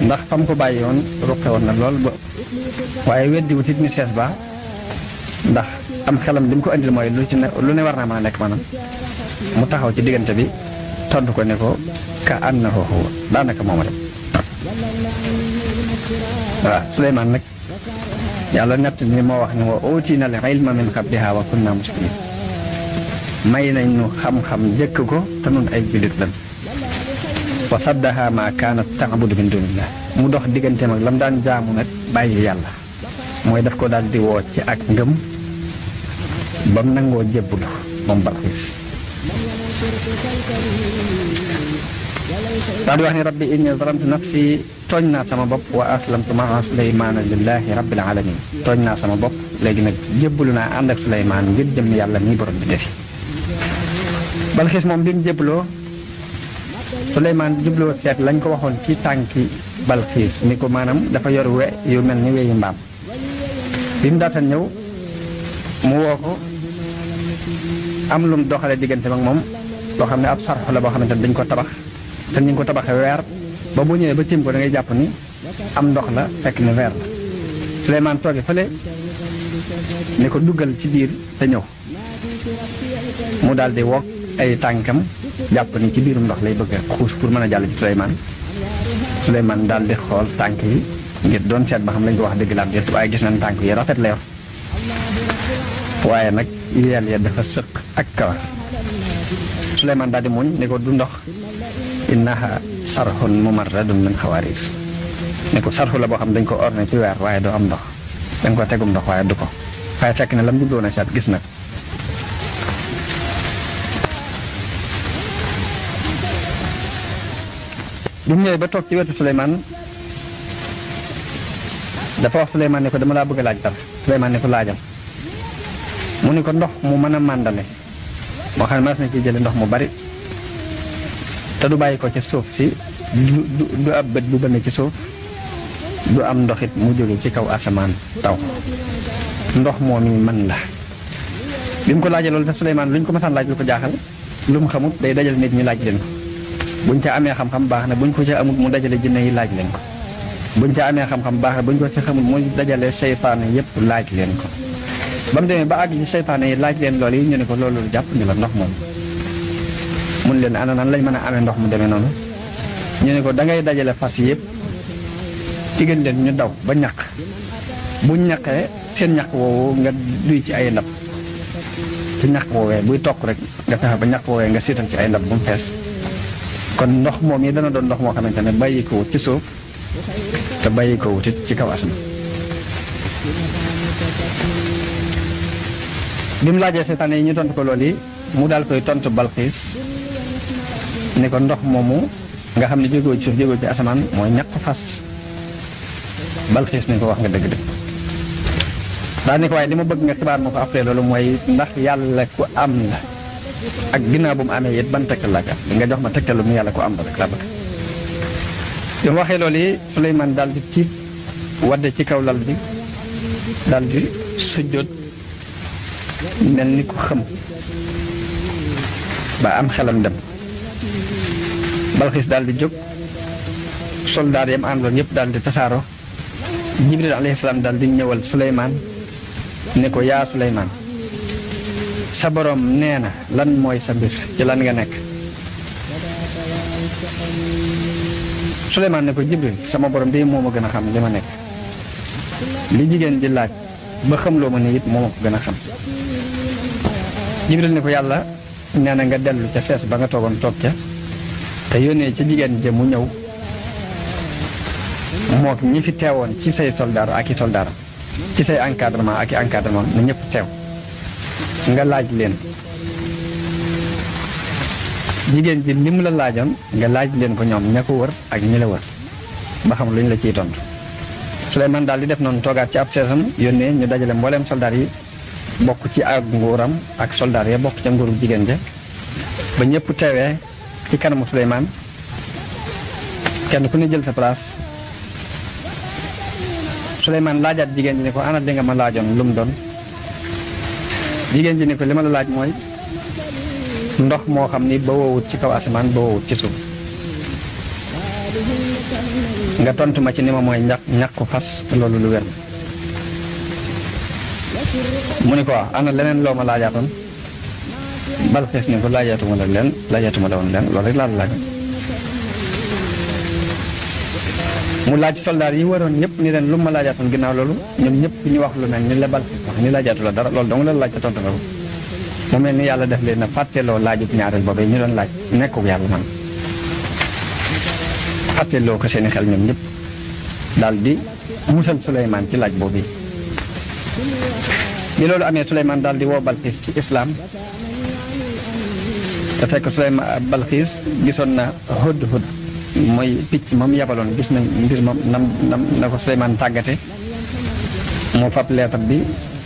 ndax fam ko bàyyi woon ruqe woon na lool ba waaye weddi wut it ni sees ba ndax am xelam li mu ko andil mooy lu ne war naa mën a nekk maanaam mu taxaw ci diggante bi tontu ko ne ko ka annahu huwa daanaka moom rek waaw Suleymaan nag yàlla nett ni moo wax ne wa utiina al ilma min qabliha wa kunna muslimin may nañ ñu xam-xam jëkk ko te nun ay jullit lan wa saddaha ma kaanat taabudu min dunillah mu dox digganteem ak lam daan jaamu nag bàyyi yàlla mooy daf ko daal di woo ci ak ngëm ba mu nangoo jébbulu moom Balxiis daal di wax ni rabbi inni zalamtu nafsi tooñ naa sama bopp wa aslamtu maa Suleymaana lillahi rabbil alamin tooñ naa sama bopp léegi nag jébbulu naa ànd ak Suleymaan ngir jëm yàlla nii borom bi defi Balxiis moom bi mu jébbaloo Suleymaan jubloo seet lañ ko waxoon ci tànki Balxiis ni ko maanaam dafa yor we yu mel ni weyi mbaam bi mu daatan ñëw mu woo ko am lum doxale diggante mag moom loo xam ne ab sarxu la boo xamante ne dañ ko tabax te ñu ngi ko tabaxee weer ba boo ñëwee ba tiim ko da ngay jàpp ni am ndox la fekk ne weer la Suleymaan tooge fële ne ko duggal ci biir te ñëw mu daal di wokk ay tànkam jàpp ni ci biirum ndox lay bëgg a xuus pour mën a jàll ci Suleymaan daal di xool tànk yi ngir doon seet ba xam lañ ko wax dëgg la am déet waaye gis nañ tànk yi rafet la yor waaye nag yeel ya dafa sëq ak kawar Suleymaan daal di muñ ne ko du ndox innaha sarxun mumarradun min xawaarir ne ko sarxu la boo xam dañ ko orné ci weer waaye doo am ndox dañ ko tegum ndox waaye du ko waaye fekk ne lam jubloon a seet gis na bi mu ñëwee ba toog ci wetu Suleymaan dafa wax Suleymaan ne ko dama laa bëgg a laaj dara Suleymaan ne ko laajal mu ne ko ndox mu mën a màndale moo xam ne mas na ci jële ndox mu bari te du bàyyi ko ci suuf si du ab bët bu bënn ci suuf du am ndox it mu jóge ci kaw asamaan taw ndox moom yi man la bi mu ko laajee loolu te Suleymaan lu ñu ko masaan laaj lu ko jaaxal lu mu xamut day dajal nit ñi laaj leen ko buñ ca amee xam-xam baax na buñ ko ca amut mu dajale jinne yi laaj leen ko buñ ca amee xam-xam baax na buñ ko ca xamut mu dajale seytaane yépp laaj leen ko ba mu demee ba àgg ci seytaane yi laaj leen loolu yi ñu ne ko loolu jàpp ni la ndox moom mun leen ana nan lañ mën a amee ndox mu demee noonu ñu ne ko da ngay dajale fas yëpp digal leen ñu daw ba ñaq buñ ñaqee seen ñaq woowu nga duy ci ay ndab ci ñaq woowee buy tokk rek nga fexe ba ñaq woowee nga siital ci ay ndab bu mu fees kon ndox moom yi dana doon ndox moo xamante ne bàyyi ko wut ci suuf te bàyyi ko wutit ci kaw asamaan bi mu laajee seytaane yi ñu tontu ko loolu yi mu daal koy tontu Balxiis ne ko ndox moomu nga xam ne jógoo ci suuf jógoo ci asamaan mooy ñaq fas. Balxiis ne ko wax nga dëgg-dëgg daa ne ko waaye li ma bëgg nga xibaar ma ko après loolu mooy ndax yàlla ku am la ak ginnaaw bu mu amee it ban tegtal la nga jox ma tegtalu mu yàlla ku am la rek laa bëgg. bi mu waxee loolu yi Suleymaan daal di tiit wadde ci kaw lal bi daal di sujjóot mel ni ku xëm ba am xelam dem. Balxiis daal di jóg soldaar yam àndoon yëpp daal di tasaaroo. Jibril alayhi salaam daal di ñëwal Suleymaan ne ko yaa Suleymaan sa borom nee na lan mooy sa mbir ci lan nga nekk. Suleymaan ne ko Jibril sama borom bi moo ma gën a xam li ma nekk li jigéen di laaj ba xamloo ma ne it moo ma ko gën a xam. Jibril ne ko yàlla nee na nga dellu ca sees ba nga toogoon toog ca te yónnee ca jigéen ja mu ñëw mook ñi fi teewoon ci say soldaar ak i soldaaram ci say encadrement ak i encadrement na ñëpp teew nga laaj leen jigéen ji li mu la laajoon nga laaj leen ko ñoom ña ko wër ak ñi la wër ba xam lu ñu la ciy tontu. Suleymaan daal di def noonu toogaat ci ab seesam yónnee ñu dajale mbooleem soldaar yi bokk ci ak nguuram ak soldaar yi bokk ca nguuru jigéen ja ba ñëpp teewee ci kanamu Suleymaan kenn ku ne jël sa place. Suleymaan laajaat jigéen ji ne ko ana di nga ma laajoon lu mu doon jigéen ji ne ko li ma la laaj mooy ndox moo xam ni ba woowut ci kaw asamaan ba woowut ci suuf nga tontu ma ci ni ma mooy ñàkku fas te loolu lu wér mu ne ko waaw ana leneen loo ma laajaatoon Balxiis ne ko laajaatuma la woon leen loolu rek laa la laajoon. mu laaj soldaar yi waroon ñëpp ni leen lu ma laajaatoon ginnaaw loolu ñoom ñëpp ñu wax lu mel ni la Balxiis wax ni laajaatu la dara loolu dong la laaj ko tontu nga ko mu mel ni yàlla def leen a fàtteloo laajut ñaareel boobee ñu doon laaj nekkul yàlla man fàtteloo ko seeni xel ñoom ñëpp daal di musal Suleymaan ci laaj boobu bi loolu amee Suleymaan daal di woo Balxiis ci islaam te fekk Suleymaan Balxiis gisoon na hudhud mooy picc moom yabaloon gis nañ mbir moom na ko Suleymaan tàggate moo fab leetar bi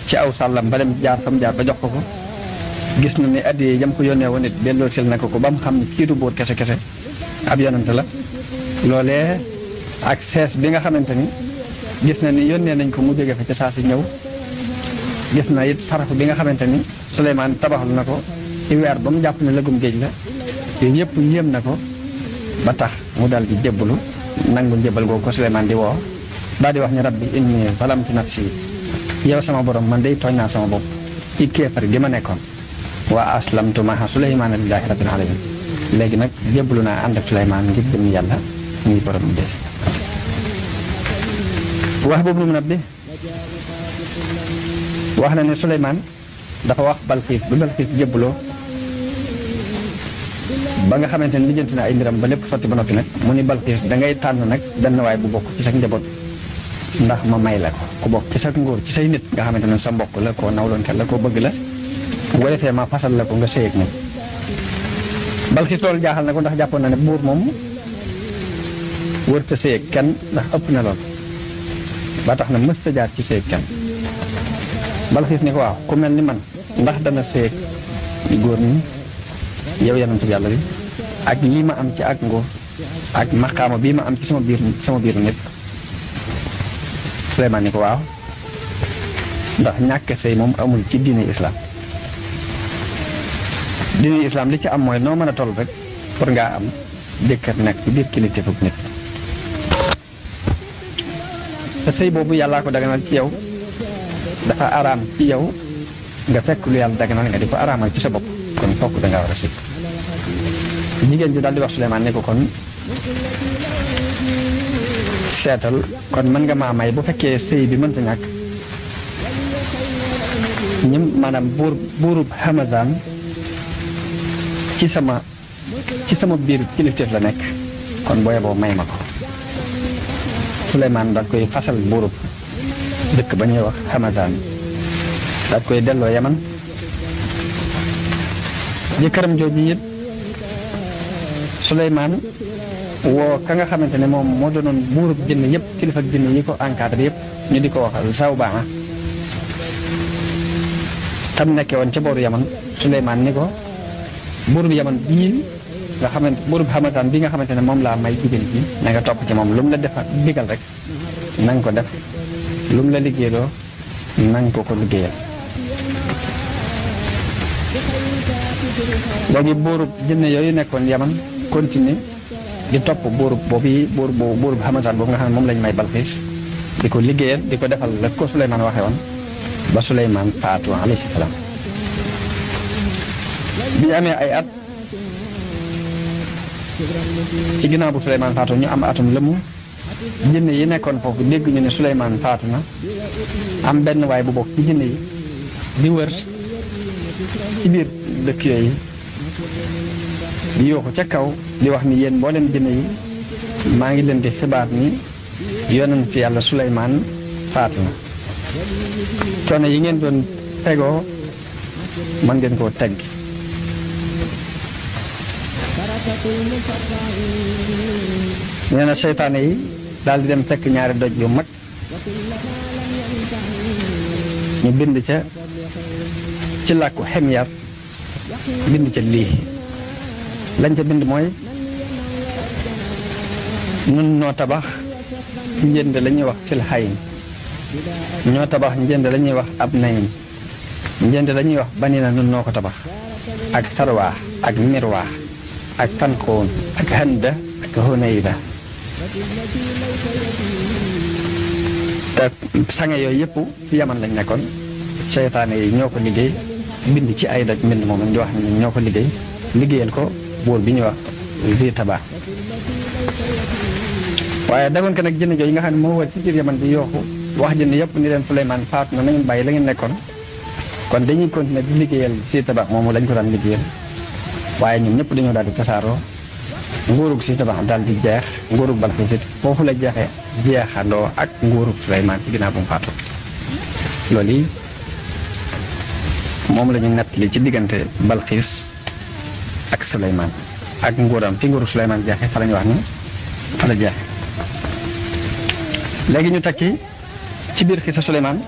ci aw sàllam ba dem jaar fa mu jaar ba jox ko gis na ne addiye yam ko yónnee woon it delloo sil na ko ba mu xam ne kii du buur kese kese ab yonante la loolee ak sees bi nga xamante ni gis na ni yónnee nañ ko mu jóge fa ca saa si ñëw gis na it sarafu bi nga xamante ni Suleymaan tabaxal na ko ci weer ba mu jàpp ne lëgum géej la yooyu yëpp yéem na ko ba tax mu daal di jébbalu nangu njébbal googu ko Suleymaan di woo daal di wax ni rabbi inni zalamtu nafsi yow sama borom man day tooñ naa sama bopp ci kéefar gi ma nekkoon wa aslamtu maha Suleymaana lillahi rabbil alamin léegi nag jébbalu naa ànd ak Suleymaan ngir jëm yàlla muy borom bi wax boobu nu mu nabbi wax na ne Suleymaan dafa wax Balxiis bi Balxiis jébbaloo ba nga xamante ni lijjanti na ay mbiram ba lépp sotti ba noppi nag mu ni Balxiis dangay tànn nag benn waay bu bokk ci sa njaboot ndax ma may la ko ku bokk ci sa nguur ci say nit nga xamante ne sa mbokk la koo nawloon kat la koo bëgg la bu ko defee ma fasal la ko nga sëy ak moom. Balxiis loolu jaaxal na ko ndax jàppoon na ne buur moom wërta sëy ak kenn ndax ëpp na lool ba tax na mësta jaar ci sëy ak kenn. Balxiis ni ko waaw ku mel ni man ndax dana sëy ak góor ñi yow yonent yàlla bi ak lii ma am ci ak nguur ak maqaama bii ma am ci sama biir nit. Suleymaan ni ko waaw ndax ñàkk sëy moom amul ci diine islam li ci am mooy noo mën a toll rek pour ngaa am jëkkër nekk ci biir kilifteefu nit te sëy boobu yàllaa ko daganal ci yow dafa araam ci yow nga fekk lu yàlla daganal nga di ko araamal ci sa bopp kon fokk dangaa war a sëy. Jigéen ji daal di wax Suleymaan ne ko kon seetal kon mën nga maa may bu fekkee sëy bi mënta ñàkk ñim maanaam buurub Hamazaan ci sama biir kilifteef la nekk kon booye boo may ma ko. Suleymaan daal koy fasal buurub dëkk ba ñuy wax Hamazaan daal koy delloo Yaman jëkkëram jooju it Suleymaan woo ka nga xamante ne moom moo doonoon buurub jinne yëpp kilifa ak jinne yi ko encadré yëpp ñu di ko wax Zawbaan tam nekke woon ca booru Yaman Suleymaan ni ko buurub Yaman bii nga xamante buurub Hamataan bi nga xamante ne moom laa may jigéen ji na nga topp ci moom lu mu la defal digal rek na nga ko def lu mu la liggéeyloo na nga ko liggéeyal. léegi buurub jinne yooyu nekkoon Yaman continuer di topp buurub Hamataan boobu nga xam ne moom lañ may Balxiis di ko liggéeyal di ko defal la ko Suleymaan waxee woon ba Suleymaan faatu alayhi salaam. bi ñu amee ay at ci ginnaaw bu Suleymaan faatu ñu am atum lëmu jinne yi nekkoon foofu dégg ñu ne Suleymaan faatu na am benn waay bu bokk ci jinne yi di wër ci biir dëkk yooyu di yooxu ca kaw di wax ni yéen mboolem jinne yi maa ngi leen di xibaar ni yonent yàlla Suleymaan faatu na coono yi ngeen doon tegoo mën ngeen koo tegg. nee na seytaane yi daal di dem fekk ñaari doj yu mag ñu bind ca ci làkku xemyar bind ca lii lañ ca bind mooy nun noo tabax njënd la ñuy wax sil xayin ñoo tabax njënd la ñuy wax ab nayin njënd la ñuy wax banina nun noo ko tabax ak sarwaa ak mirwaa ak tankoon ak handa ak honayda te sange yooyu yëpp ci Yaman lañ nekkoon seytaane yi ñoo ko liggéey bind ci ay doj mbind moom di wax ne ñoo ko liggéeyal ko buur bi ñuy wax Zi Taba waaye dagoon ko nag jënn jooju nga xam ne moo wër ci biir Yaman bi yooxu wax jënn yëpp ni leen Suleymaan faatu na ngeen bàyyi la ngeen nekkoon kon dañuy continuer di liggéeyal Zi Taba moomu lañ ko daan liggéeyal waaye ñun ñëpp dañoo daal di tasaaroo nguurug Zi Taba daal di jeex nguurug Balxiis foofu la jeexee jeexandoo ak nguurug Suleymaan ci ginnaaw bu mu faatu loolu yi moom la ñu nettali ci diggante Balxiis ak Suleymaan ak nguuram fi nguuru Suleymaan jeexee fa la ñu wax ni fa la jeexee léegi ñu tekki ci biir xisa Suleymaan